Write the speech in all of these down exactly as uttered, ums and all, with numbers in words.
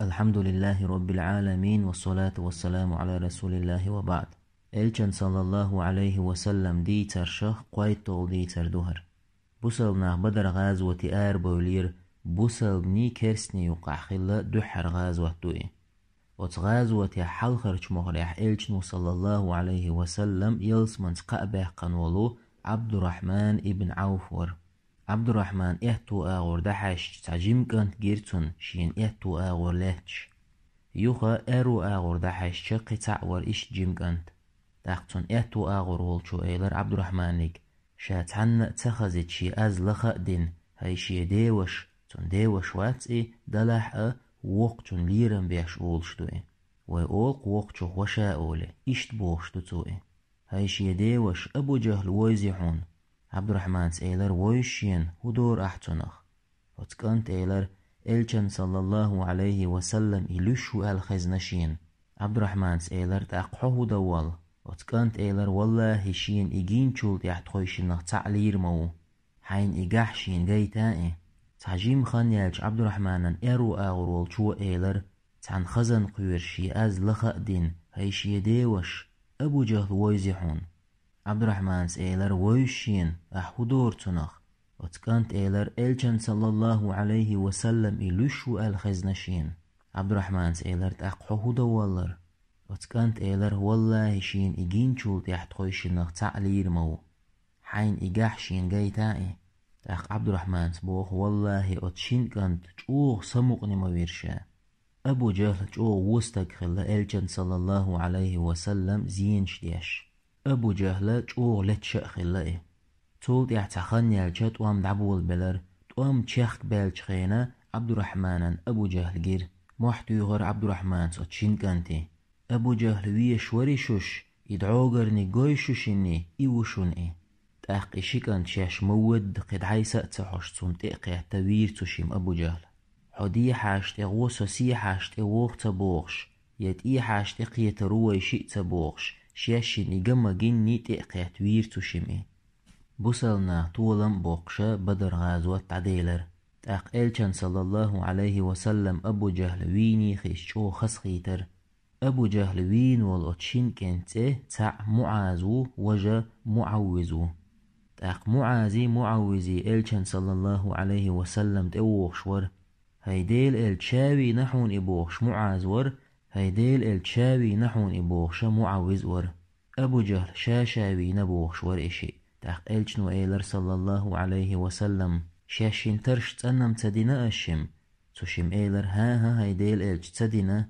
الحمد لله رب العالمين، والصلاة والسلام على رسول الله وبعد. Элчан, саллаллаху алейхи ва саллам, дийцаршах кхойтталгӀа дийцар ду хӀара. Бусалба нах Бадар гӀазоте арабевллера, бусалбанеи керстанеи юкъахь хилла дуьххьара гӀазот ду и. Оцу гӀазотехь хьалхарчу мохь Элчано, саллаллаху алейхи ва саллам, ялсаманица кхаъ баьккхина волу Ӏабдуррахьман ибн Ӏауф вара. Ӏабдуррахьманан аьтту агӀор дӀахьаьжча, цхьа жима кӀант гира цунна, шена аьтту агӀор лаьтташ. Юха аьрру агӀор дӀахьаьжча, кхин цхьаъ вара иштта жима кӀант. ТӀаккха цунна аьтту агӀор волчо элира Ӏабдуррахьманга, ша цхьанна а ца хазийта шен аз лаха а дина: «ХӀай шен деваша, цуьнан деваша вац и, делахь а, воккхачунна лерам беш олуш ду и. Вай олу-кх воккхачух ваша олий», иштта бохуш ду цо и. «ХӀай шен деваша, Абу-Жахьл вевзий хьуна?» Ӏабдуррахьмана элира: «Вевза шена, хӀун дора ахь цунах?» Оцу кӀанта элира: «Элчан, саллаллаху алейхи ва саллам, и луьйш ву аьлла хезна шена». Ӏабдуррахьмана элира: «ТӀаккха хьо хӀун дан воллу?» Оцу кӀанта элира: «Валлахи, шена и гиначул тӀаьхьа тхойшиннах цхьаъ лийр ма ву. Хьайна и гахь шена гайта и». Цхьа жима хан яьлча Ӏабдуррахьманан аьрру агӀор волчо элира, цхьана хазанна кхоьруш шен аз лаха а дина: «ХӀай шен деваша, Абу-Жахьл вевзий хьуна?» Ӏабдуррахьмана элира: «Вевза шена, ахь хӀун дора цунах?» Оцу кӀанта элира: «Элчан, саллаллаху алейхи ва саллам, и луьйш ву аьлла хезна шена». Ӏабдуррахьмана элира: «ТӀаккха хьо хӀун дан воллу?» Оцу кӀанта элира: «Валлахи, шена и гиначул тӀаьхьа тхойшиннах цхьаъ лийр ма ву. Хьайна и гахь шена гайта и». ТӀаккха Ӏабдуррахьмана боху: «Валлахи, оцу шина кӀанта чӀогӀа самукъане ма вира ша». Абу-Жахьл чӀогӀа вон стаг хилла Элчан, саллаллаху алейхи ва саллам, зенаш деш. Абу-Жахьла чӀогӀа летта а хилла и. Цул тӀаьхьа цхьа хан яьлча тӀом дӀаболабелира. ТӀом чехка баьллачу хенахь Ӏабдуррахьманан Абу-Жахьл гира. Мохь туьйхира Ӏабдуррахьмана оцу шина кӀанте: «Абу-Жахьл везаш варий шуьш? И дӀогарниг гой шу шинна, и ву шуна и». ТӀаккха и ши кӀант шаьш ма-вадда кхин дӀасса а ца хьош, цунна тӀе а кхетта, вийра цу шимма Абу-Жахьл. «Хьо дехьаш тӀе гӀо, со сехьаш тӀе воху ца бохуш, я тӀехьаш тӀе кхетар ву вай шиъ ца бохуш, шаьшшинна и ган ма гинний», тӀе а кхетта, вийра цу шимма и. Бусалба нах толам а боккхуша Бадар гӀазот дӀаделира. ТӀаккха Элчан, саллаллаху алейхи ва саллам, Абу-Жахьл вийний хиъча чӀогӀа хазахийтира. Абу-Жахьл вийна волу оцу шина кӀентан цӀе цхьаъ МуӀаз ву, важа МуӀаввиз ву. ТӀаккха МуӀази МуӀаввизи Элчан, саллаллаху алейхи ва саллам, тӀевогӀуш вара. «ХӀай Делан элча, ша вийна хьуна и», бохуш МуӀаз вара, «ХӀай Делан элча, ша вийна хьуна и», бохуша МуӀаввиз вара. Абу-Жахьл ша-ша вийна бохуш вара и шиъ. ТӀаккха Элчано элира, саллаллаху алейхи ва саллам: «Шаьшшинна тарш цӀанна-м ца дина аш шимма?» Цу шимма элира: «ХӀан-хӀа, хӀай Делан элча, ца дина».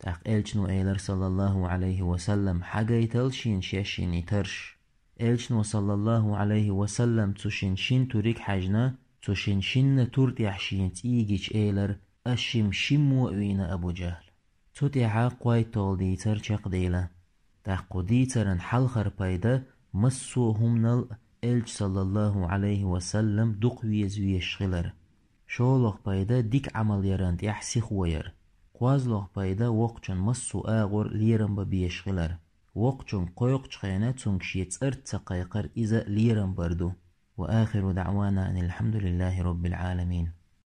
ТӀаккха Элчано элира, саллаллаху алейхи ва саллам: «Хьагайтал шена шаьшшинна и тарш». Элчано, саллаллаху алейхи ва саллам, цу шин шин туьриг хьаьжна, цу шин шинна тур тӀехь шена цӀий гича элира: «Аш шимма шиммо а вийна, Абу-Жахьл». Цу тӀехьа кхойтталгӀа дийцар чекхдийла. ТӀаккха кху дийцаран хьалхара пайда: массо а хӀуманал а Элча, саллаллаху алейхи ва саллам, дукха веза везаш хилар. ШолгӀа пайда: дика Ӏамал яран тӀехь сихо яр. КхозлагӀа пайда: воккхачун массо а агӀор лерам бан безаш хилар. Воккхачунга кхойкхучу хенахь цуьнга шен цӀарца ца кхайкхар иза лерам бар ду. وآخر دعوانا أن الحمد لله رب العالمين.